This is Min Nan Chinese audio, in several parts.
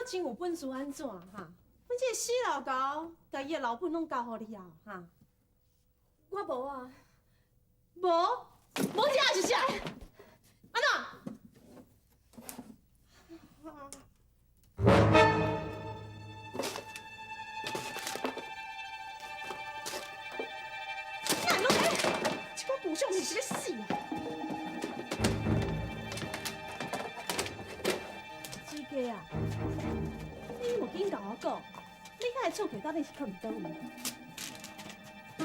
真有本事按怎哈？阮這个死老猴，共伊的老本攏交予你啊哈？我無啊。無，無這是啥？按怎？哪會攏這個故鄉是欲死啊！子佳啊，你無緊共我講，你遐个厝契到底是囥佇佗位？啊！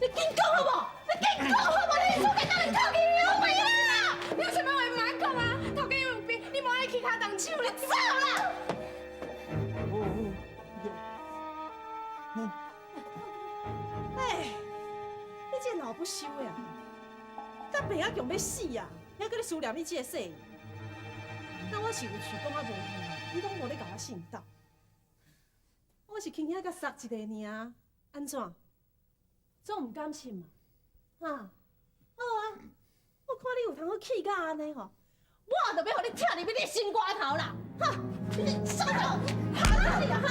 你緊講好無？你緊講好無？你厝契到底囥佇佗位啊？你有啥物話毋愛講啊？頭家有病，你無愛去跤動手，你走啦！哦。哎，你這個老不修的啊，佮病啊強欲死啊，猶閣咧思念你這個細姨。但我是有喙講啊無用，你攏無咧共我信斗。我是輕輕共捒一下爾，按怎？總毋甘心嘛？哈？好啊，我看你有通好氣甲按呢吼，我就欲予你拆入去你心肝頭啦！哈！你啥物哈你啊哈！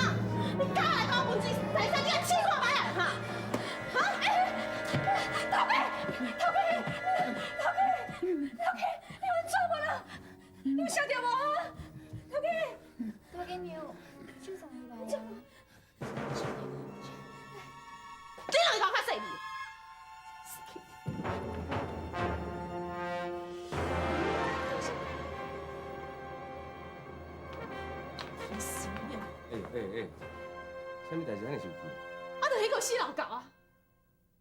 你敢來共我分財產，你來試看覓啊！哈！哈！頭家，頭家，頭家，頭家，你有怎無啦？你有傷著無啊？頭家，頭家娘，手送伊來啊。你兩個較細膩。欸欸欸，啥物代誌按呢生氣？啊，就彼個死老猴啊！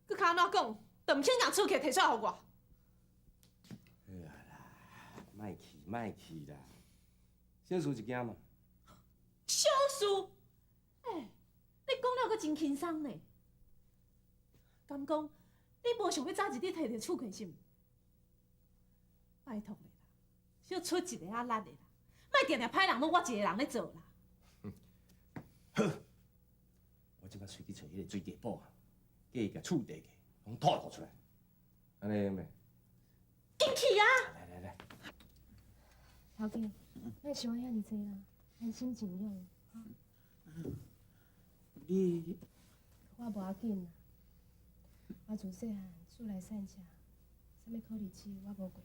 閣較按怎講，就毋肯共厝契提出來予我。好啊啦，莫氣莫氣啦，小事一件嘛。小事？欸，你講了閣真輕鬆呢？敢講你無想欲早一日提著厝契是毋？拜託你啦，小出一个仔力的啦，莫定定歹人攏我一个人咧做啦。好，我這擺隨去揣彼個水雞婆啊，叫伊共厝地契攏吐吐出來，按呢會用袂？緊去啊！來來來，頭家，莫想遐爾濟啦，安心靜養。你我無要緊啦，我自細漢厝內散食，啥物苦日子我無過過，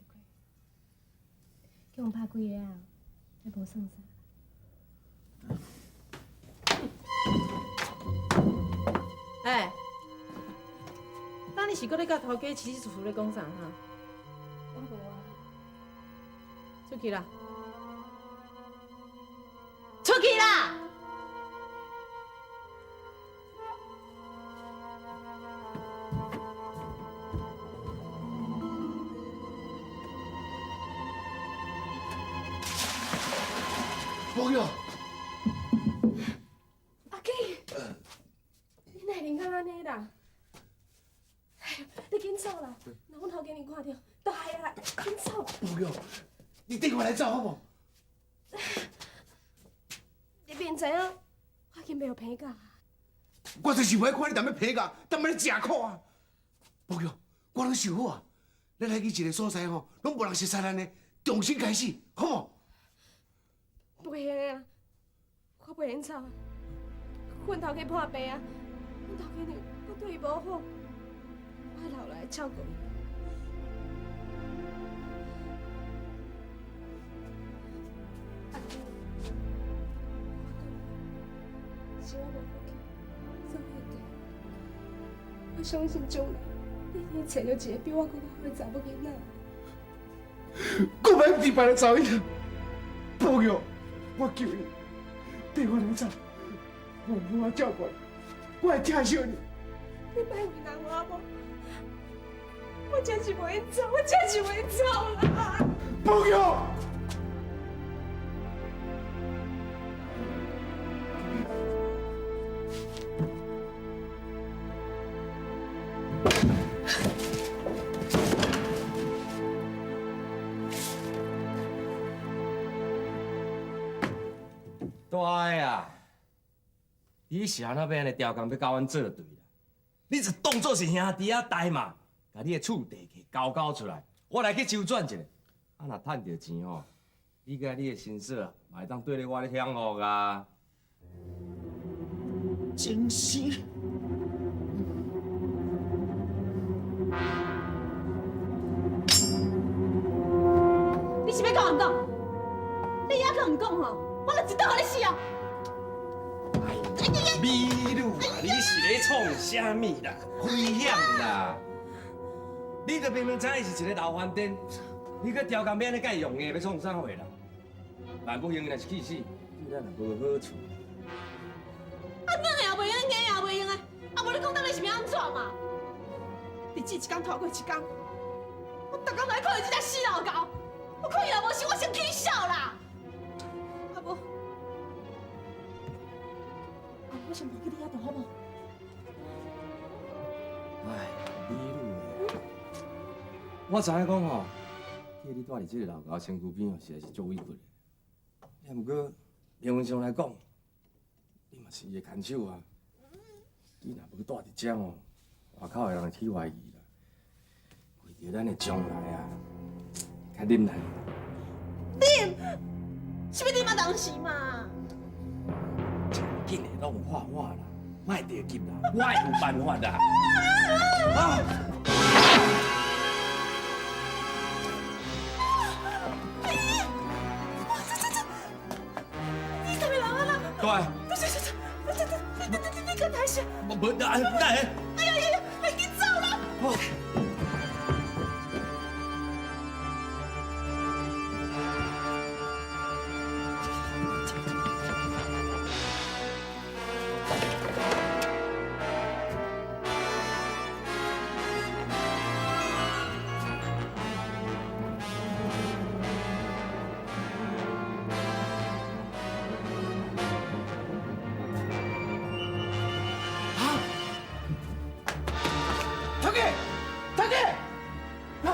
叫予拍幾下仔，彼無算啥。欸，當你是閣咧佮頭家起起簌簌咧講啥哈？我無啊。出去啦！出去啦！寶玉。阿基，你哪會啉到按呢啦？哎呦，你緊走啦！若阮頭家娘看著，就害啊！緊走！寶玉，你綴我來走好無？你免知影，我已經袂予鼻咬。我就是無愛看你踮咧鼻咬，踮咧食苦啊！寶玉，我攏想好啊，咱來去一個所在吼，攏無人熟似咱的，重新開始，好無？袂用的啊，我袂用走啊！阮頭家破病啊，阮頭家娘閣對伊無好，我愛留落來照顧伊。阿基，我講是我無福氣，做歹計。我相信將來你一定會揣著一個比我閣較好的查某囡仔。閣欲佇別个查某囡仔，寶玉，我求你，綴我來走，我會好好照顧你，我會疼惜你。你莫為難我好無？我真是袂走，我真是袂走啦！寶玉。大个啊！你是按怎欲按呢刁工欲佮阮做對啦？你就當作是兄弟仔代嘛，共你的厝地契交交出來，我來去周轉一下。啊，若趁著錢吼，你佮你的新嫂啊，嘛会当缀咧我咧享福啊。真是。你是欲讲毋讲？你犹阁毋讲吼，我就一刀予你死啊！美女啊，你是咧创啥物啦？危险啦！你著明明知伊是一个老番癫，你阁调工欲按呢共伊用硬，欲创啥货啦？万不幸伊若是去死，对咱也无好处。啊，软的也袂用，硬的也袂用的，啊，无你讲到底是欲按怎嘛？日子一工拖过一工，我逐工来看著这只死老狗，我看伊若无死，我先起痟啦！啊无，啊，我先搬去你遐住好无？哎，美女，我知影讲吼，叫你蹛伫这个老狗身躯边哦，实在是足委屈的。啊，毋过名分上来讲，你嘛是伊的牵手啊。你若无蹛伫遮哦，外口的人会起怀疑啦。为著咱的将来啊，较忍耐。忍？是欲忍啊当时嘛？真紧的拢有法我啦，莫著急啦，我会有办法啦。啊！你啥物人啊啦？对。这这这这这你你你敢抬啥？无无，等下。哎呀呀呀！你紧走啦！头家，头家，啊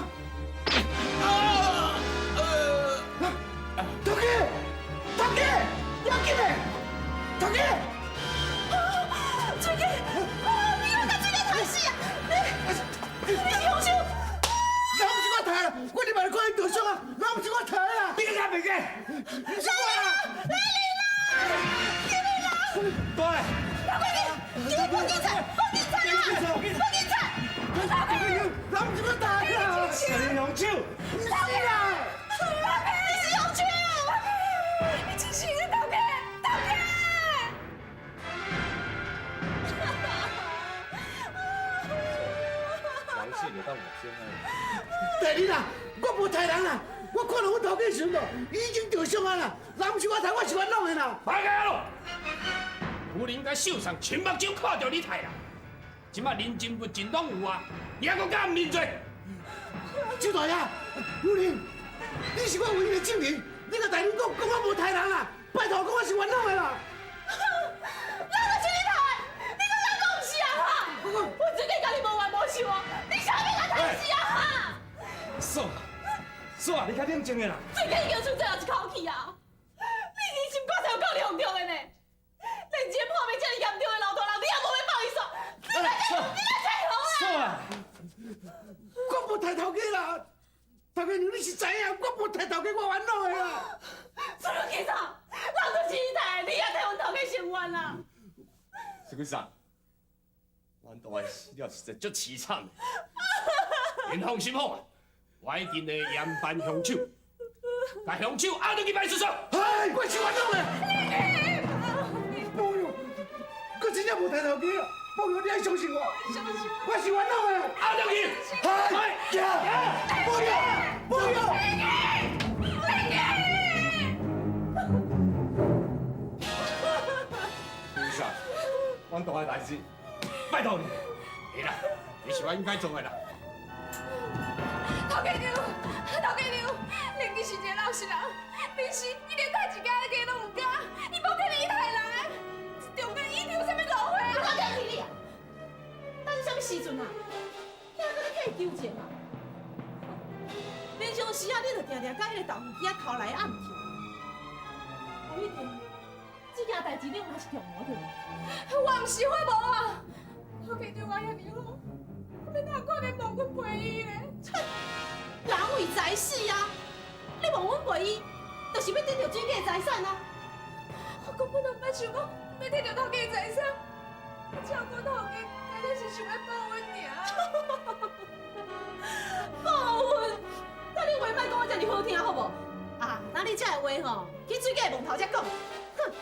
啊头家，头家，要紧嘞，头家，水鸡，啊！你哪甲水鸡杀死啊？你你是凶手！人毋是我杀啦，我入来看伊受伤啊，人毋是我杀啦，你敢袂记？毋是我啦，来人啦！来人啦！对，你报警察，报警察啦！报警察！人毋是我杀啦，是凶手，毋是啦，你是凶手！你真是个头家，头家！人死就当有生啊！第二啦，我无杀人啦，我看到阮头家时阵，伊已经受伤啊啦，人毋是我杀，我是冤枉的啦。别开咯！夫人佮秀上亲目睭看著你杀人，这摆人证物证拢有啊，你还阁敢毋认罪？周大爷，夫人，你是我唯一的证人，你共大人讲，讲我无杀人啦，拜托，讲我是冤枉的啦。人就是你杀的，你阁敢讲毋是啊？哈！我最近佮你无冤无仇啊，你啥物共杀死啊？哈！嫂，嫂，你较冷静的啦。最近已经剩最后一口气啊！你人心肝才有够凉重的呢，连一个破病这么严重的老大人，你也无欲放伊煞，你来你来找好啊！嫂啊！我无杀头家啦，头家娘你是知影，我无杀头家，我冤枉的啦。出去啥？人就是你杀的，你也替阮头家伸冤啦！是个啥？阮大的死了实在足凄惨的。您放心好啊，我一定会严办凶手，共凶手押转去派出所。哎，我是冤枉的。保佑，我真正无杀头家啊！保佑，你爱相信我，我是冤枉的。押转去。哎，行，保佑，保佑。是啥？阮大的代志，拜托你。会啦，这是我应该做的啦。头家娘，头家娘，连基是一个老实人，平时伊连杀一家的鸡拢毋敢，伊无可能伊杀人。中间一定有啥物误会啊！我客气你啊！但是啥物时阵啊？你还阁咧替伊求情啊？平常时啊，你就定定佮彼个豆腐机仔偷来暗去。无一定，这件代志你嘛是共谋对无？我毋是，我无啊！头家对我遐尔好，我欲哪可能忘阮陪伊呢？切，人为财死啊！你忘阮陪伊，就是財產啊！我根本就毋捌想講欲摕著頭家的財產，我只有講頭家，敢若是想欲報恩爾。報恩？那你話莫講得遮爾好聽好無？啊，那你這个話吼，去水果門頭才講。哼！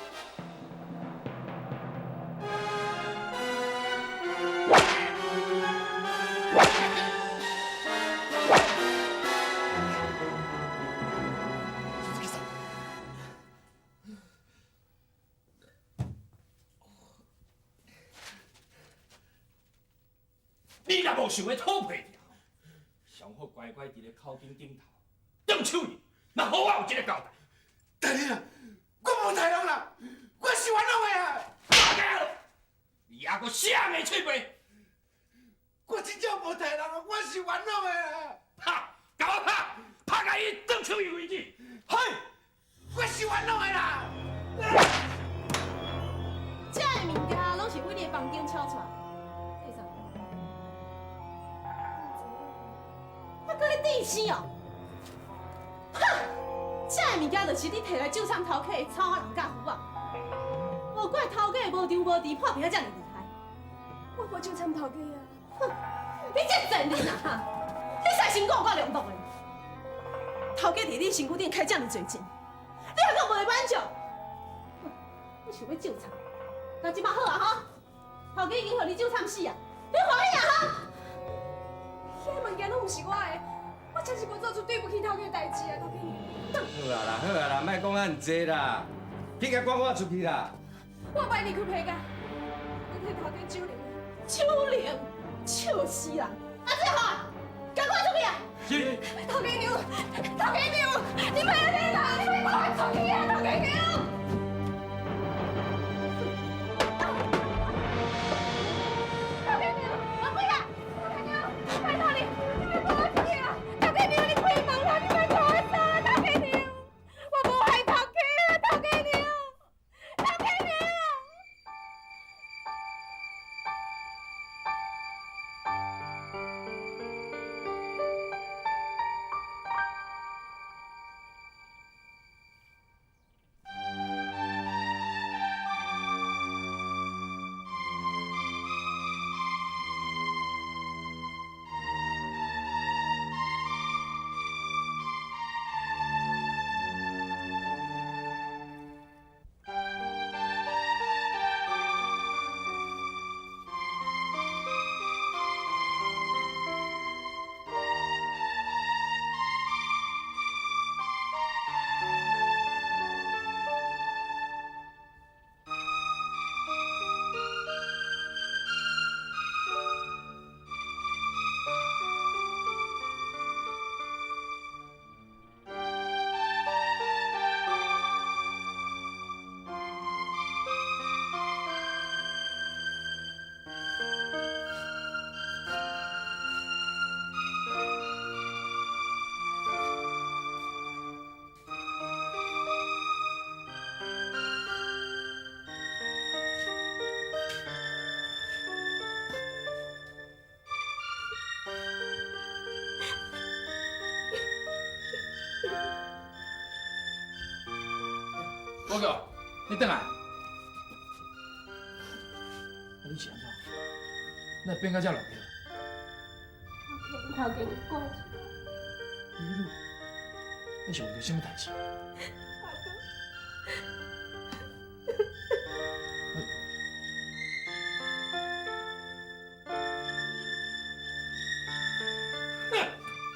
你若無想欲討皮條，上好乖乖佇咧口頂頂頭，斷手印，若予我有一個交代。大人啊，我無殺人啦，我是冤枉的啊！你猶閣啥物喙皮？我真正無殺人啊，我是冤枉的啊！拍，共我拍，拍共伊斷手印為止。嘿，我是冤枉的啦！這个物件攏是對你的房間抄出來。這是啥？我閣咧甜生哦！哼，這个物件就是你提來咒參頭家的草仔人佮符啊！無怪頭家無張無智破病啊遮爾厲害。我無咒參頭家啊！哼，你這賤人啊！哈，你使心肝有夠涼薄的。頭家佇你身軀頂開遮爾濟錢，你還閣袂滿足？哼，你想欲咒參？那這擺好啊吼，頭家已經予你咒參死啊，你歡喜啊哈？遐物件攏毋是我的，我真是無做出對不起頭家的代誌啊，頭家娘。好啊啦，好啊啦，莫講遐爾濟啦，緊共趕我出去啦！我袂離開皮家，我替頭家守靈。守靈，笑死人！啊，這號，趕快出去啊！是。頭家娘，頭家娘，你莫按呢啦，你莫趕我出去啊，頭家娘！頭家娘，我回來。頭家娘，拜託你，你莫趕我出去啊！頭家娘，你開門啦，你莫趕我走啊！頭家娘，我無害頭家啊！頭家娘，頭家娘。寶哥，你轉來。啊，你是按怎？哪會變甲遮亂去？我頭家娘趕出來。美女，你是為著啥物代誌？阿哥。哼，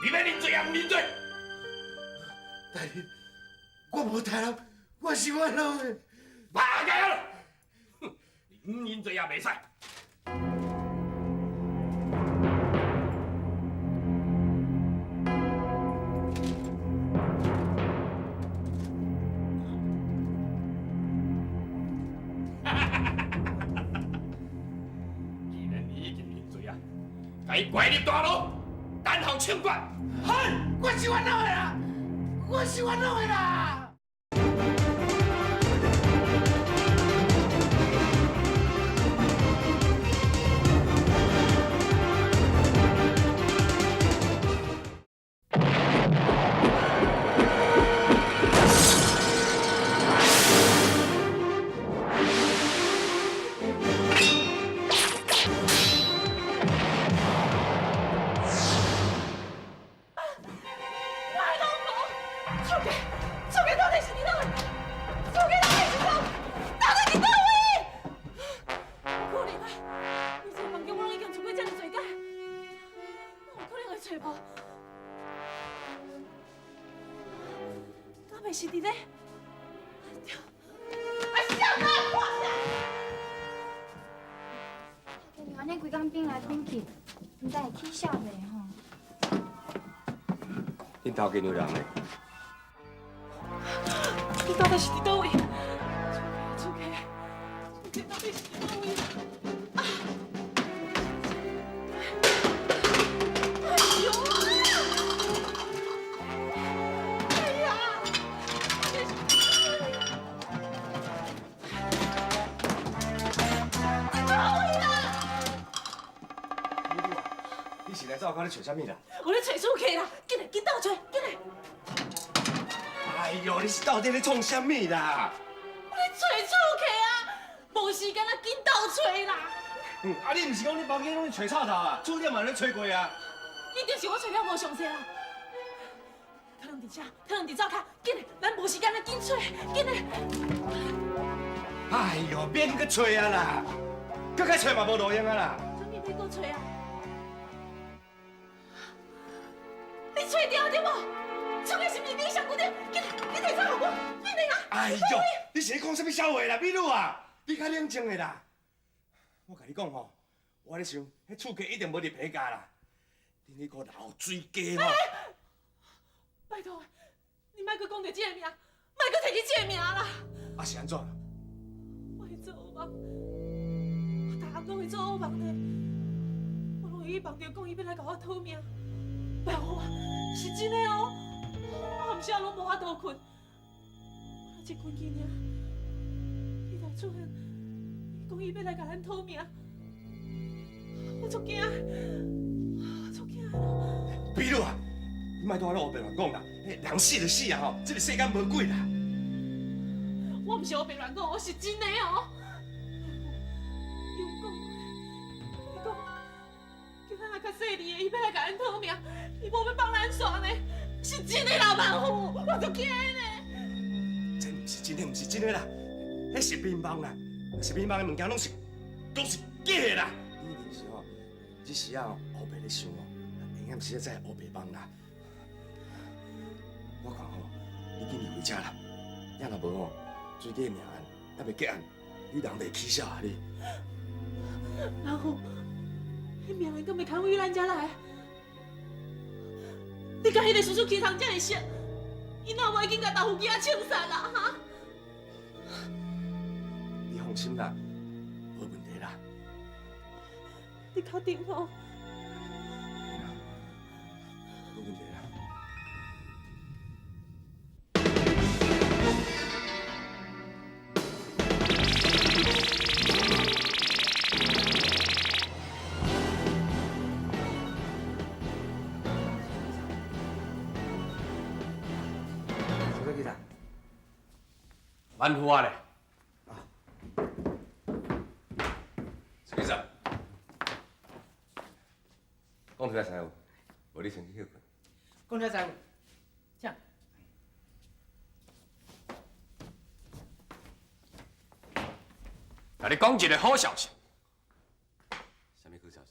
你欲認罪抑毋認罪？大人，我無殺人，我是冤枉的。罷開了，哼，你毋認罪也袂使。既然你已經認罪啊，共伊關入大牢，等候槍決。嘿，我是冤枉的啦，我是冤枉的啦。紧，毋知会起痟袂吼？恁头家娘人呢？你到底是伫佗位？厝客，厝客到底是伫佗位？啊！哎呦！哎呀！伫佗位啦？你是来灶跤咧揣啥物啦？我咧揣厝客啦，紧来，紧斗揣，紧来！哎呦，你是到底咧创啥物啦？我咧揣厝客啊，无时间啊，紧斗揣啦！嗯，啊，你毋是讲你房间拢咧揣臭头啊？厝顶嘛咧揣过啊？一定是我揣了无详细啦。可能伫遮，可能伫灶跤，紧来，咱无时间啦，紧揣，紧来！哎呦，免阁揣啊啦，阁较揣嘛无路用啊啦。啥物欲阁揣啊？你揣著对无？厝客是毋是你上决定？紧来，你提走予我，紧来啊！哎呦，你是咧讲啥物笑话啦，美女啊？你较冷静的啦。我共你讲吼，我咧想，彼厝客一定无伫皮家啦。恁彼个老水鸡吼！拜托，你莫阁讲著这个名，莫阁提起这个名啦。啊是按怎啦？我会做噩梦，我逐暗拢会做噩梦呢。我拢会去梦著讲伊欲来共我讨命。拜托啊，是真的哦！我暗时仔拢无法度睏，我一睏去尔，伊就出现，伊讲伊欲来共咱讨命，我足惊，我足惊的啦！美女啊，你莫拄仔咧乌白乱讲啦，人死就死啊吼，这个世间无鬼啦。我毋是乌白乱讲，我是真的哦。伊有讲过，伊讲，叫咱若较细腻的，伊欲来共咱讨命，伊无欲放咱煞呢，是真的啦，万福，我足惊的呢。这毋是真的，毋是真的啦，彼是眠梦啦，是眠梦的物件拢是假的啦。你一定是吼，这时啊乌白咧想哦，下暗时才会乌白梦啦。我看吼，你紧去回家啦，也若无吼，水鸡命案犹未结案，你人袂起痟啊你。老虎，彼命案敢会牵去咱遮来？你佮彼个叔叔起床遮尔熟，伊哪会紧共豆腐机仔枪杀啦？哈？你放心啦，无问题啦。你确定吼？无问题啦。万福啊咧！陈医生，讲出来知有？无你先去歇睏。讲出来知有？请。共你讲一个好消息。啥物好消息？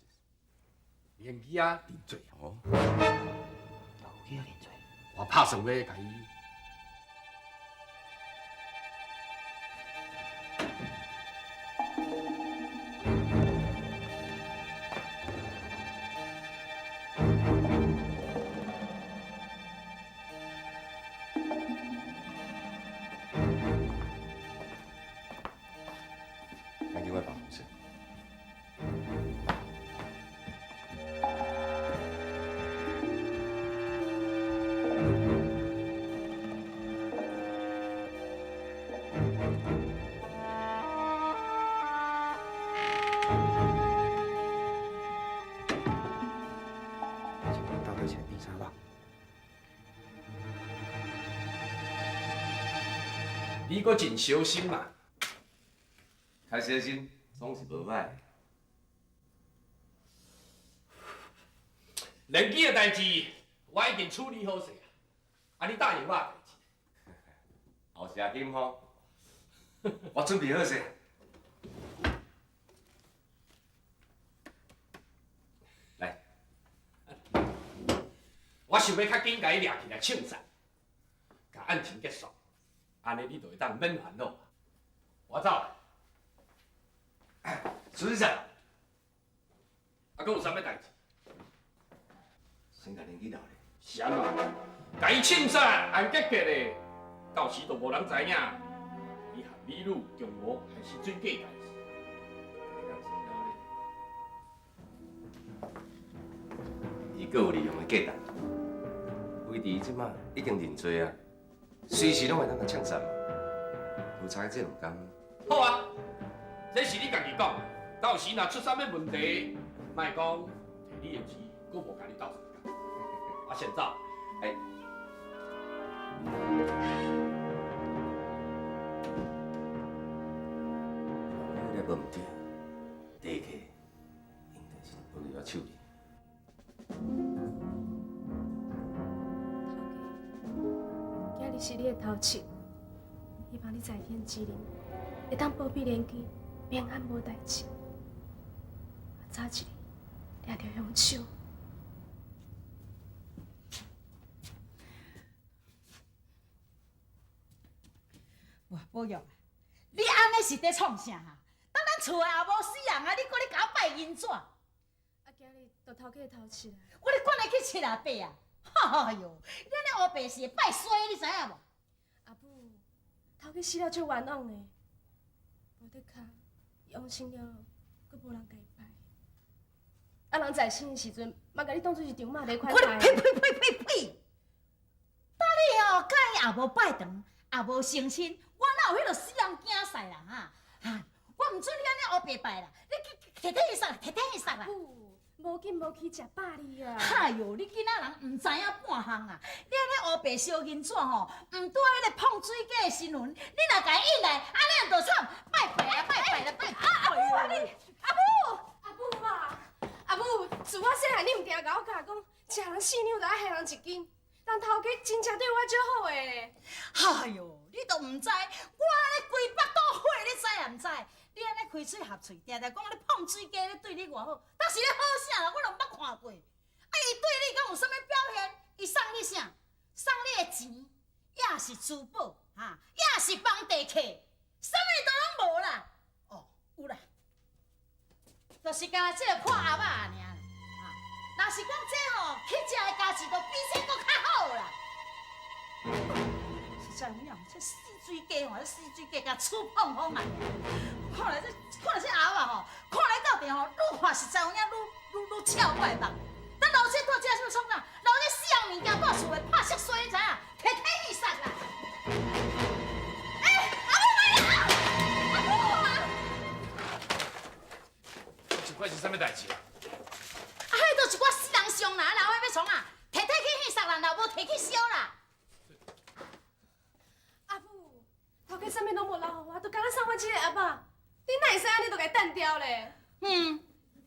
连机仔认罪哦。老机仔认罪。我拍算欲共伊。你阁真小心嘛？开小心总是无歹。连机的代志，我已经处理好势啊。啊，你答应我的代志。后谢金吼，我准备好势。来，我想欲较紧共伊掠起来枪杀，共案情结束。按呢，你就会当免烦恼。我走。苏先生，啊，閣有啥物代志？先共连枝留咧。是按怎？共伊凊彩按结结的，到时就无人知影，伊和美女共谋害死水鸡代志。伊阁有利用的价值，维持这马已经认罪啊，随时拢会当共枪杀嘛。无差这两工。好啊，这是你家己讲的，到时若出啥物问题，莫讲提你的钱，阁无共你斗相共。啊，先走。哎。你无毋对，第一个应该是保佑我手里。头家，今日是你的头七，希望你在天之灵会当保庇连枝平安无代志，早一日掠著凶手。哇，宝玉，你按呢是伫创啥哈？当咱厝内也无死人啊，你阁咧共我拜银纸？啊，今日就头家的头七啊！我咧管你去七啊八啊！哎哟，你按呢乌白是会拜衰，你知影无？阿母，头家死了足冤枉的，无的确，伊往生了后，阁无人共伊拜。啊，人在生的时阵，嘛共你当做是丈妈咧款我待。呸呸呸呸呸！当你哦，佮伊也无拜堂，也无成亲，我哪有彼落死人惊死人啊？哈！我毋准你按呢乌白拜啦！你去提提伊杀，提提伊杀啦！无紧无去食百里啊！哎哟，你囡仔人毋知影半项啊！你按呢乌白烧银纸吼，毋拄彼个碰水鸡的新闻，你若共伊引来，按呢就惨！拜拜啊，拜拜啦，拜拜！阿母啊你，阿母，阿母啊，阿母，自我细汉，你毋定共我教讲，食人四两就爱还人一斤，人头家真正对我足好的。哎哟，你都毋知，我按呢规腹肚火，你知也毋知？你按呢开喙合喙，定定讲咧碰水鸡咧对你偌好，当时咧好啥啦？我拢毋捌看过。啊，伊对你敢有啥物表现？伊送你啥？送你的钱，抑是珠宝，哈，抑是房地契，啥物都拢无啦。哦，有啦，就是干焦这个破鸭仔尔啦。啊，若是讲这吼去食的价钱，就比这阁较好啦。实在有影，这死水鸡吼，这死水鸡共鼠碰风啊！看来这，看来这鸭仔吼，看来到底吼，愈看实在有影愈愈愈俏我的目。咱老这住这是欲创啥？留这死人物件住厝内拍色衰，你知影？提提去杀啦！欸，阿母来啦！阿母啊！这款是啥物代志啊？啊，彼都一寡死人伤啦，老岁欲创啊？提提去杀人啦，无提去烧啦。阿母，头家啥物拢无留予我，就干焦送我这个鸭仔，你哪会使按呢就共伊掷掉咧？嗯，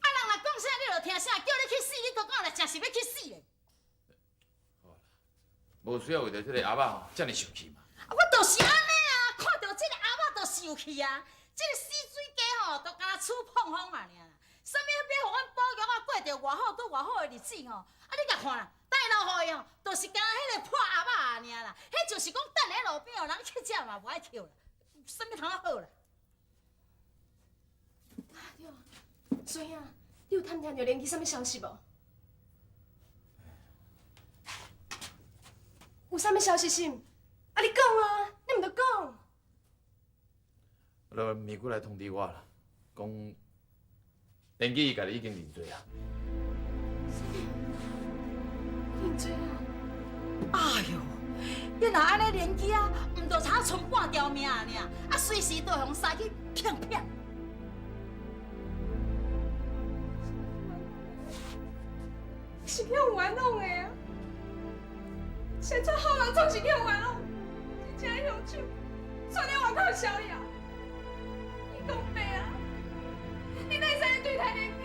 啊人若讲啥，你就听啥，叫你去死，你都讲啦，真是欲去死咧。好啦，无需要为著这个鸭仔吼，遮尔生气嘛。啊，我就是按呢啊，看著这个鸭仔就生气啊。这个死水鸡吼，就敢若鼠碰风啊尔啦。啥物欲予阮宝玉啊过著偌好拄偌好的日子吼，啊你共看啦，带落予伊吼，就是敢若彼个破鸭仔尔啦。彼就是讲等咧路边哦，人去食嘛无爱捡啦，啥物通好啦？啊对，孙兄，你有探听著连枝啥物消息无？有啥物消息是毋？啊你讲啊，你毋著讲。落美姑来通知我啦，讲连枝伊家己已经认罪啊。啥物？认罪啊？哎哟，你若按呢连枝啊，毋就差賰半条命尔，啊随时都予人杀去骗骗。是去予冤枉的啊！现在好人总是去予冤枉，真正凶手，跩咧外口逍遥。你讲白啊！你哪会使对待连枝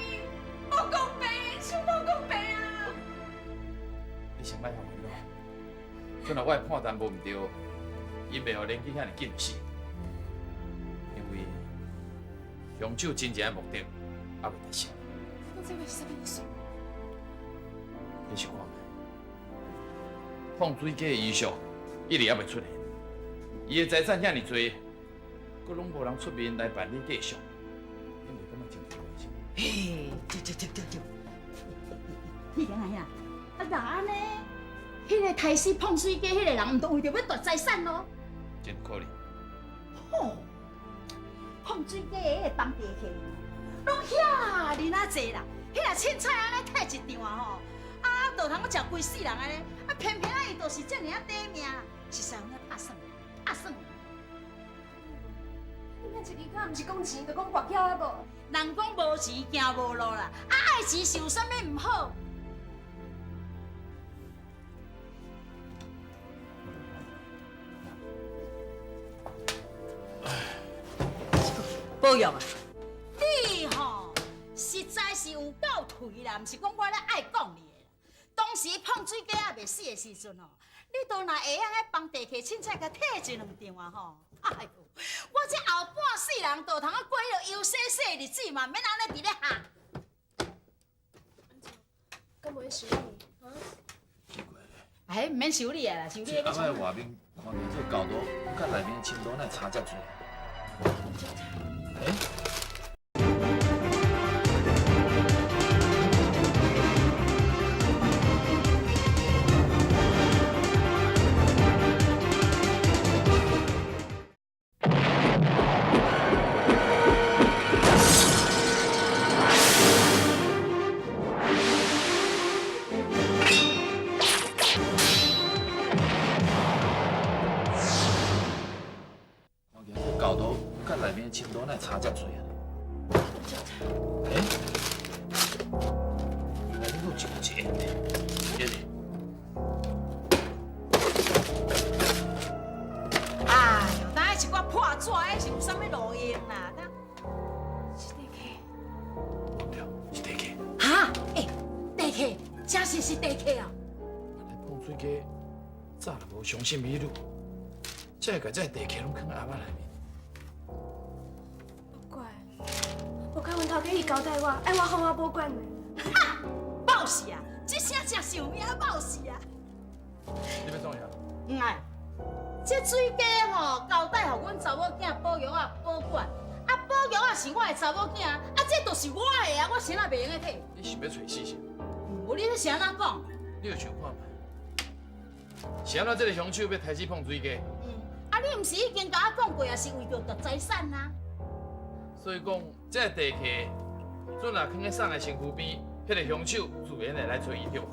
无公平，伤无公平啊！你先莫遐烦恼，虽然我的判断无毋对，伊袂予连枝遐尔紧死，因为凶手真正的目的犹未达成。你讲这话是啥物意思？你想看觅，放水鸡的遗属一直犹未出现，伊的财产遐尔济，阁拢无人出面来办理继承，你袂感觉真奇怪是？嘿，對對對對對。你講啊遐，啊若按呢，彼个刣死椪水雞彼个人，毋都為著欲奪財產囉？真有可能。吼，椪水雞的彼個當地客，攏遐爾仔濟啦，彼若凊彩按呢提一張吼，啊，就通食規世人按呢，啊，偏偏啊伊就是遮爾仔短命，實在有影拍算，拍算。你免一支跤，毋是講錢，就講跋筊啊無？人講無錢行無路啦，啊愛錢是有啥物毋好？保玉啊，你吼實在是有夠頹啦，毋是講我咧愛講你的啦。當時椪水雞仔袂死的時陣吼，你都若會曉去幫地客凊彩共提一兩張啊吼。哎喲，我這後半世人就通啊過彼个悠細細日子嘛，免按呢佇咧喊。敢無咧收你？啊？奇怪咧。哎，毋免修理啊啦，修理。這翁仔的外面看著這厚度，佮內面的深度哪會差遮濟？欸？看起來這厚度佮內面的深度哪會差遮濟啊？欸？內面閣有一個一個。哎喲，等下一寡破紙，彼是有啥物路用啦？是地客。對，是地客。哈？欸，地客，真實是地客啊！原來椪水雞早就無相信美女，才會共這个地客攏囥佇盒仔內面。無怪，無怪阮頭家伊交代我，愛我好好保管的。哈！報時啊！這聲真是有名，報時啊！你欲創啥？毋愛，這水雞吼交代予阮查某囝保玉仔保管，啊保玉仔是我的查某囝，啊這就是我的啊，我啥仔袂用得提？你想欲揣死是？無你咧是按怎講？你有想看覓？是按怎這个兇手欲刣死椪水雞？啊你毋是已經共我講過啊，是為著奪財產啊？所以講，這个地客陣若囥佇送的身軀邊，彼个兇手自然會來揣伊，對無？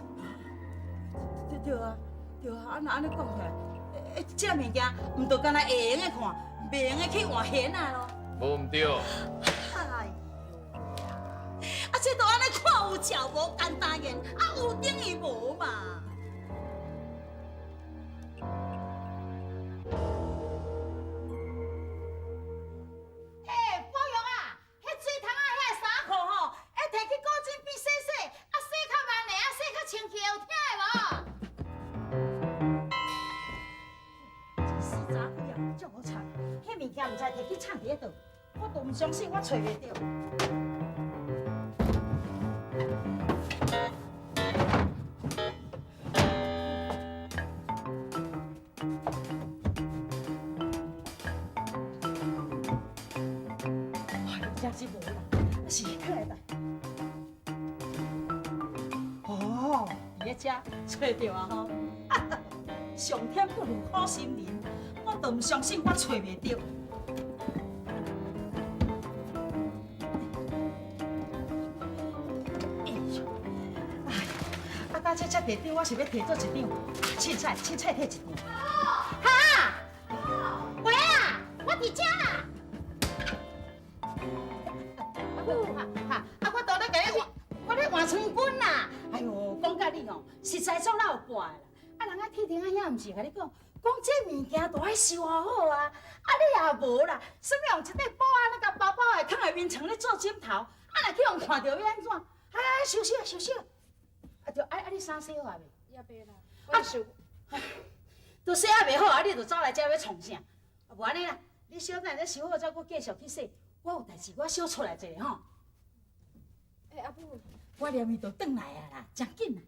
對對啊，對啊，啊若按呢講起來，欸，這物件毋就干焦會用得看，袂用得去換弦仔囉？無毋對。哎喲，啊這都按呢看有食無簡單言，啊有等於無嘛。欸，寶玉啊，彼水桶仔遐衫褲吼，會提去古井邊洗洗，啊洗較慢的，啊洗較清氣，有聽的無？這死查鬼啊，足好慘！彼物件毋知提去藏佇咧佗，我都毋相信我揣袂著。哇，真是無啦，是囥佇佗？哦，佇咧遮揣著啊吼！上天不負苦心人，我都毋相信我揣袂著。哎呦，哎，啊，搭這這地張，我是欲提做一張，凊彩凊彩提一張。哈？喂啊，我佇遮啦。哈，啊，我都咧共你換，我咧換床軍啦。哎喲，講甲你吼，實在足老怪啦。啊，人家鐵亭仔遐毋是共你講，講這物件都愛收好啊。啊，你也無啦，啥物用一塊布仔咧共包包的，囥佇眠床咧做枕頭。啊，若去予人看著欲按怎？啊，收拾啊，收拾。啊，對，啊啊，你衫洗好啊未？也袂啦，我想，都洗啊袂好，啊，你就走來遮欲創啥？啊，無按呢啦，你小等下收好，再閣繼續去洗。我有代誌，我小出來一下吼。欸，阿母，我連伊就轉來啊啦，誠緊啦。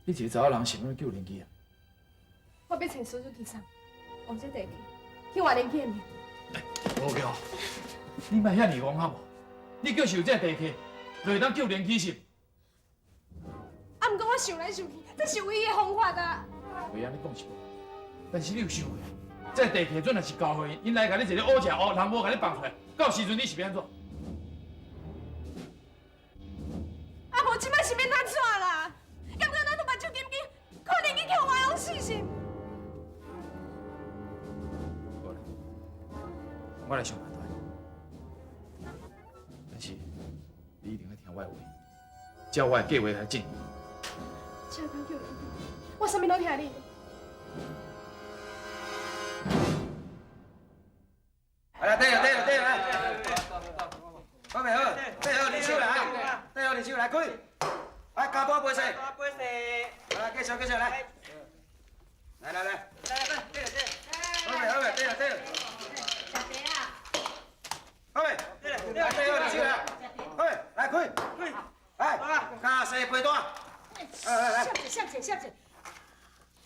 你一个查某人想欲救连基啊？我欲揣苏州机场，往这地契去换连基的命。无叫，你莫遐尔戆好无？你叫受这地契，就会当救连基是？啊，毋过我想来想去，这是唯一的方法啊！袂按呢讲是无，但是你有想过，这地契阵若是交予𪜶，𪜶来共你一个乌食乌，人无共你放出来，到时阵你是欲按怎？啊，无这摆是欲按怎啦？感觉咱都目睭金金，看连基去予冤枉死是？好啦，我来想办法。但是你一定爱听我的话，照我的计划来进行。请当救连基，我啥物拢听你的。来，对了对了对了，来，好未好？对好，你手来啊！对好，你手来开，来加半杯水。加杯水。来，继续继续来。来来来。来来来，对了对了。好未好未？对了对了。食茶啊！好未？对了来，对好，你手来。好未？来开。开。来，加细杯单。来来来。小姐小姐小姐。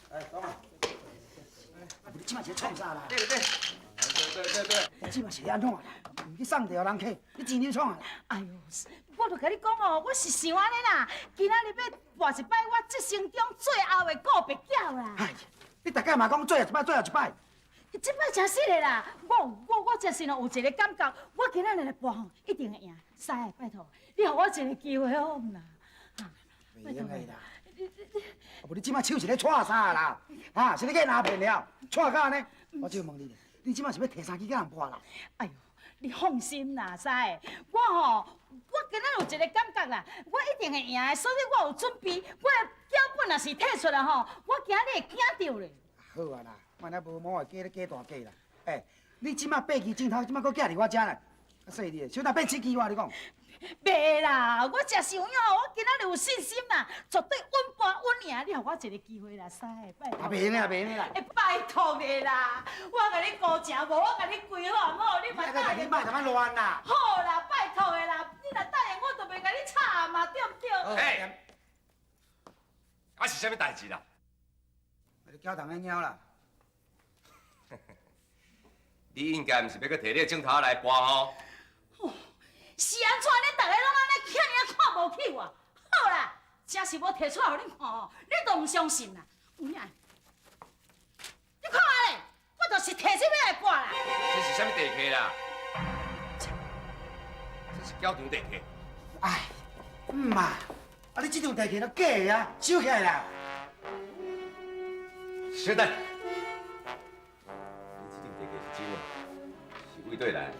来，讲啊。你这摆是咧创啥啦？对对。对对对，你这摆是咧按怎啦？毋去送著人客，你钱你创啊？哎哟，我就共你讲哦，我是想按呢啦，今仔日欲搏一摆我这生中最后的告别饺啦。哎，你逐摆嘛讲最后一摆，最后一摆。这摆真实的啦，我真是有一个感觉，我今仔日来搏吼，一定会赢。师，拜托，你予我一个机会好毋啦？袂用的啦。啊，无你这摆手是咧掣啥啦？啊，是咧去拿骗了，掣到按呢？我就问你咧。你这摆是欲提三支佮人搏啦？哎哟，你放心啦，师，我吼，我今仔有一个感觉啦，我一定会赢的，所以我有准备，我的脚本若是提出来吼，我惊你会惊著咧。好啊啦，莫那无毛的假咧假大假啦。欸，你这摆八支镜头，这摆阁寄伫我遮啦，较细腻的，小等变七支我你讲。袂啦，我真是有影，我今仔日有信心啦，绝对稳搏稳赢。你予我一个机会啦，师，拜托。啊，袂用的，袂用的啦。欸，拜托的啦，我共你赌钱，无我共你规好毋好？你嘛答应。你莫他妈乱啦。好啦，拜托的啦，你若答应我，就袂共你吵嘛，对毋对？欸，啊是啥物代志啦？你搅动的猫啦。你应该毋是欲阁提你的镜头来搏吼？是按怎？恁逐个拢按呢遐尔啊看无起我？好啦，真是无提出来予恁看吼，你都毋相信啦。有影？你看下咧，我就是提这欲来搏啦。这是啥物地契啦？这是搅场地契。哎，毋嘛，啊你这张地契都假的啊，收起来啦。稍等，你这张地契是真的，是为佗来？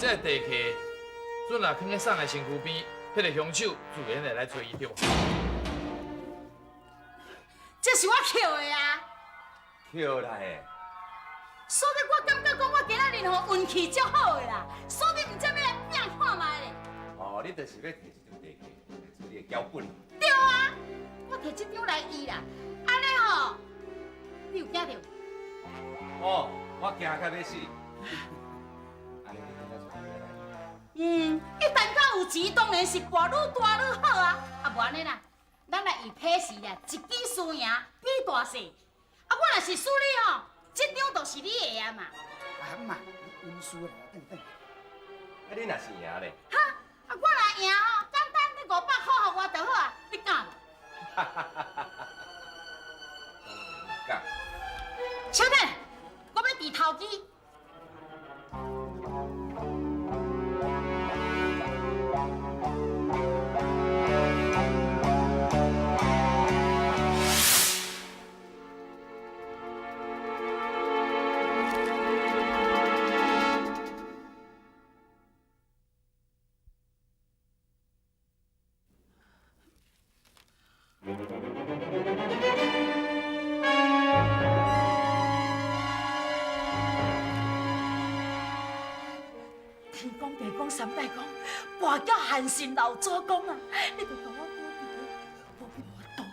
这个地契，阵若囥咧送的身躯边，彼个凶手自然会来揣伊，对无？这是我捡的啊！捡来的。所以我感觉讲我今仔日吼运气足好的啦，所以毋才欲来拼看觅咧。哦，你就是欲提这张地契来做你的脚本。对啊，我提这张来医啦，按呢吼，你有惊著？哦，我惊甲欲死。嗯，一旦到有钱，当然是搏愈大愈好啊！啊，无按呢啦，咱来以彼时啦，一支输赢比大细。啊，我若是输你吼，这张就是你的啊嘛。啊嘛，你稳输啦，等等。啊，你若是赢咧？哈，啊，我若赢吼，简单，你500块予我就好啊，你敢无？哈哈哈哈哈！敢。小姐，我欲挃头支。天公地公三代公，跋筊汉神老祖公啊！你著共我保庇，保庇我倒。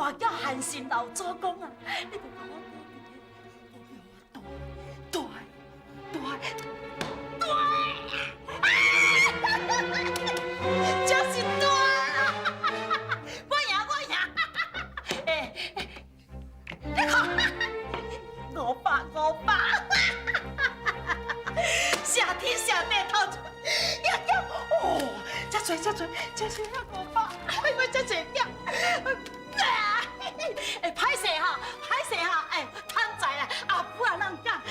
大叫韩信老祖公啊！你著共我保庇，保庇我大大大大，就是大！我赢我赢！欸，你看，500 500，谢天谢地头出，也叫哦，遮济遮济遮济遐500，哎呦，遮济点。哎，歹势哈，歹势哈，哎，贪财啦，阿母啊，人讲。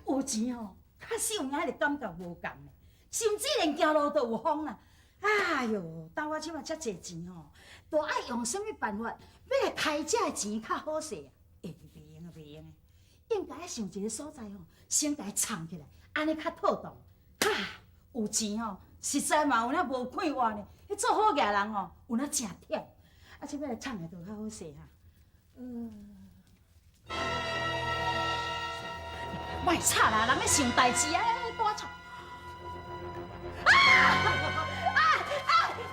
有钱吼，确实有影彼个感觉无仝的，甚至连行路都有风啦。哎哟，当我这马遮济钱吼，都爱用啥物办法，欲来开这个钱较好势啊？欸，袂用啊，袂用的，应该爱想一个所在吼，先共伊藏起来，按呢较妥当。哈，有钱吼，实在嘛有影无快活呢。彼做好额人吼，有影诚忝。啊，这欲来藏的就较好势哈。莫吵啦，人咧想代志啊，大吵。啊！啊啊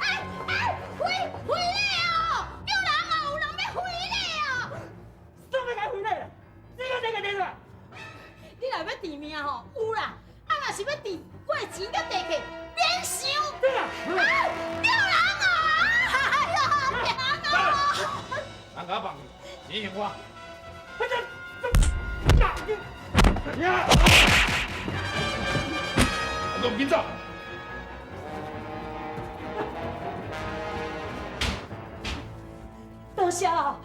哎哎！非非礼哦！叫人哦，有人欲非礼哦！啥欲共非礼啦？你个这个对啦？你若欲治命吼，有啦！啊，若是欲治过钱佮地契，免想。对啦！啊！叫人哦！哎呦，叫人哦！人共我放去，钱还我。我唔紧走。多谢哦，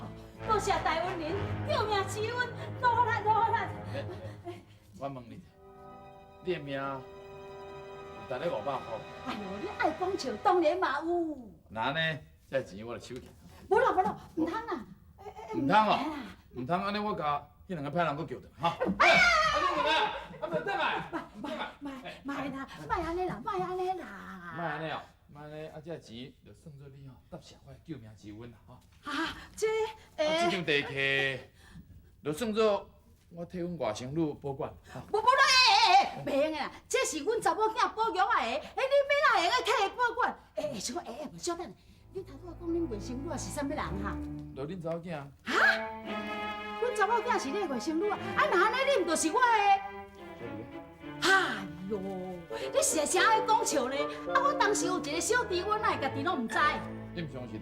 多谢大恩人，救命之恩，多福啦，多福啦。我问你，你的命有值咧500箍？哎呦，你爱讲笑，当然嘛有。那按呢，这钱我就收起。无啦无啦，毋通啦。毋通哦，毋通按呢，我共彼两个歹人阁叫转来哈。啊，你两个，啊，袂转来？莫莫莫啦，莫按呢啦，莫按呢啦。莫按呢哦，莫按呢，啊，这钱就算做你吼答谢我的救命之恩啦，吼。啊，这，啊，这张地契就算做我替阮外甥女保管。无无啦，欸欸欸，袂用的啦，这是阮查某囝保养爱的，欸，你欲哪会用替伊保管？欸欸，小可，欸欸，稍等，你头拄仔讲恁外甥女是啥物人哈？就恁查某囝。哈？阮查某囝是你的外甥女啊？啊，若按呢，你毋就是我的？哎哟，你实在诚爱讲笑呢！啊，我当时有一个小弟，我哪会家己拢毋知？你毋相信？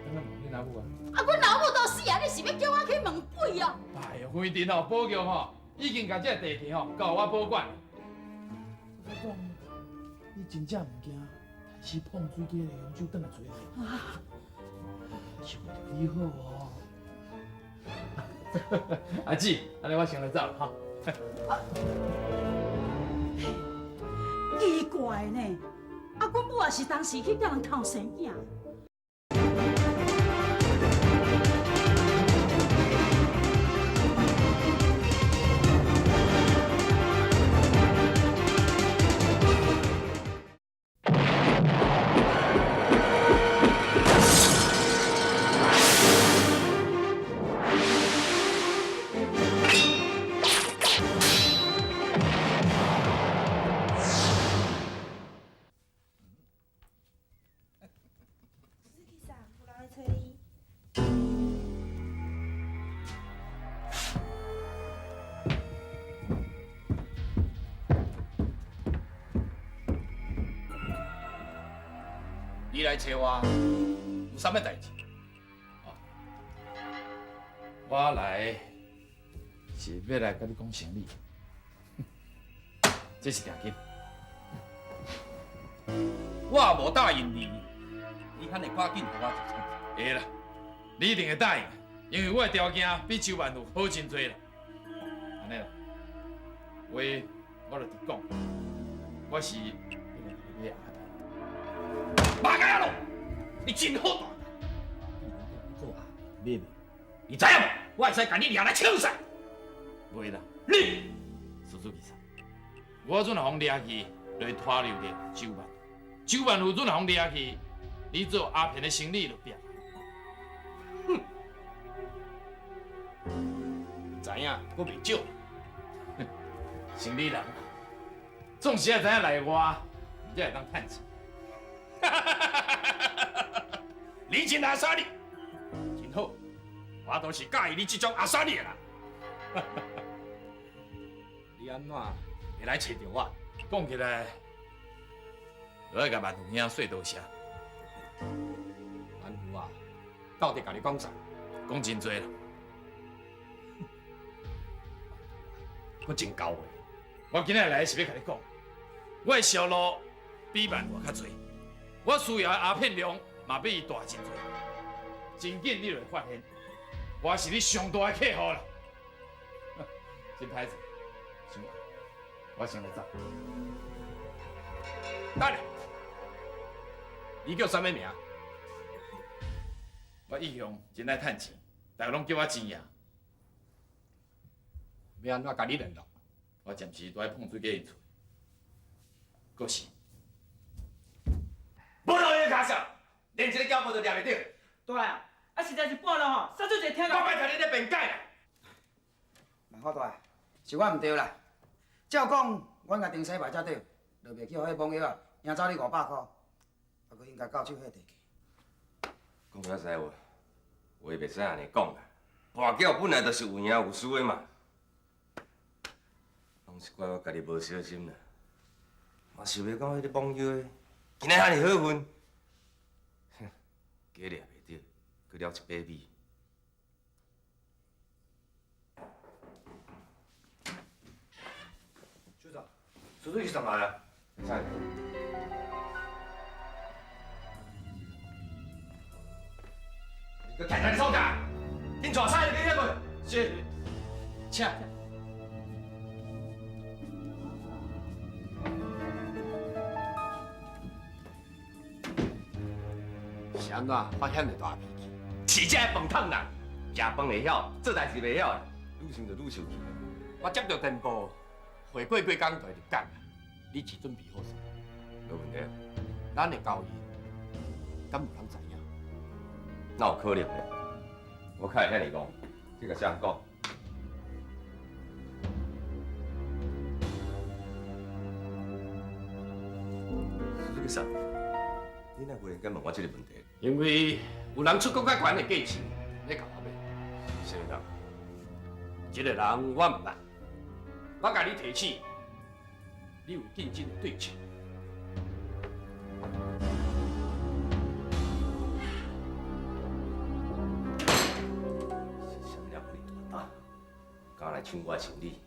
等下问恁老母啊！啊，阮老母都死啊！你是欲叫我去问鬼啊？哎呦，反正吼，宝玉吼已经共这个地契吼交我保管。我讲，你真正毋惊太师碰水鸡的凶手转来追你？啊！是为著你好哦。阿姊，按呢我先来走了哈。奇怪呢，啊，阮母也是当时去共人偷生囝。你来找我，有啥物代志？我来是欲来共你讲生理，这是定金。我无答应你，你肯会赶紧予我一千？会啦，你一定会答应，因为我的条件比周万有好真济啦。按呢啦，话我就直讲，我是欲来共你买鸦片。马家咯，你真好大胆！你做阿买袂？你知影无？我会使共你掠来枪杀。袂啦，你叔叔其实，我阵若予掠去，就会拖入着周万。周万有阵若予掠去，你做鸦片的生理就变。哼！影，阁袂少。生理人，总是爱知影内外，才会当趁钱。你真阿莎莉，真好，我都是喜欢你这种阿莎莉的人。你按怎会来揣著我？讲起来，就爱共万福兄说多谢。万福啊，到底共你讲啥？讲真济啦。阁真厚话。我今仔日来是欲共你讲，我的销路比万华较济，我需要的鸦片量嘛比伊大真济。真紧你就会发现，我是你上大的客户啦。真歹势，伤晚，我先来走。等下，你叫啥物名？我一向真爱趁钱，大家拢叫我钱爷。欲按怎共你联络？我暂时住佇碰水街𪜶厝，阁是。无路用跤数，连一个胶布都掠袂著。大啊，啊实在是半路吼，煞出一个听我莫听你咧辩解啦。万福大，是我毋对啦。照讲，阮共定西牌才对，就袂去予彼网友啊赢走你500箍，啊，阁应该到手彼地去。讲实在话，话袂使按呢讲啦。跋筊本来就是有赢有输的嘛，拢是怪我家己无小心啦。嘛想袂到彼个网友的今仔遐尔好运，哼，鸡掠袂著，阁掠一把米。首长，叔叔去上来啊？啥？你阁徛在创啥？紧带菜入去遐无？是，请。是按怎发遐尔大脾气？是这个饭桶人，食饭会晓，做代志袂晓，愈想就愈生气。我接著电报，会过几工就会入港，你是准备好势？无问题。咱的交易，敢有人知影？哪有可能呢？我较会遐尔戆，这个啥人讲？这个啥？你哪忽然间问我这个问题？因为有人出阁较悬的价钱咧共我买。啥物人？这个人我毋捌，我共你提醒，你有竞争的对手。是啥物人予你大胆，敢来抢我的生意？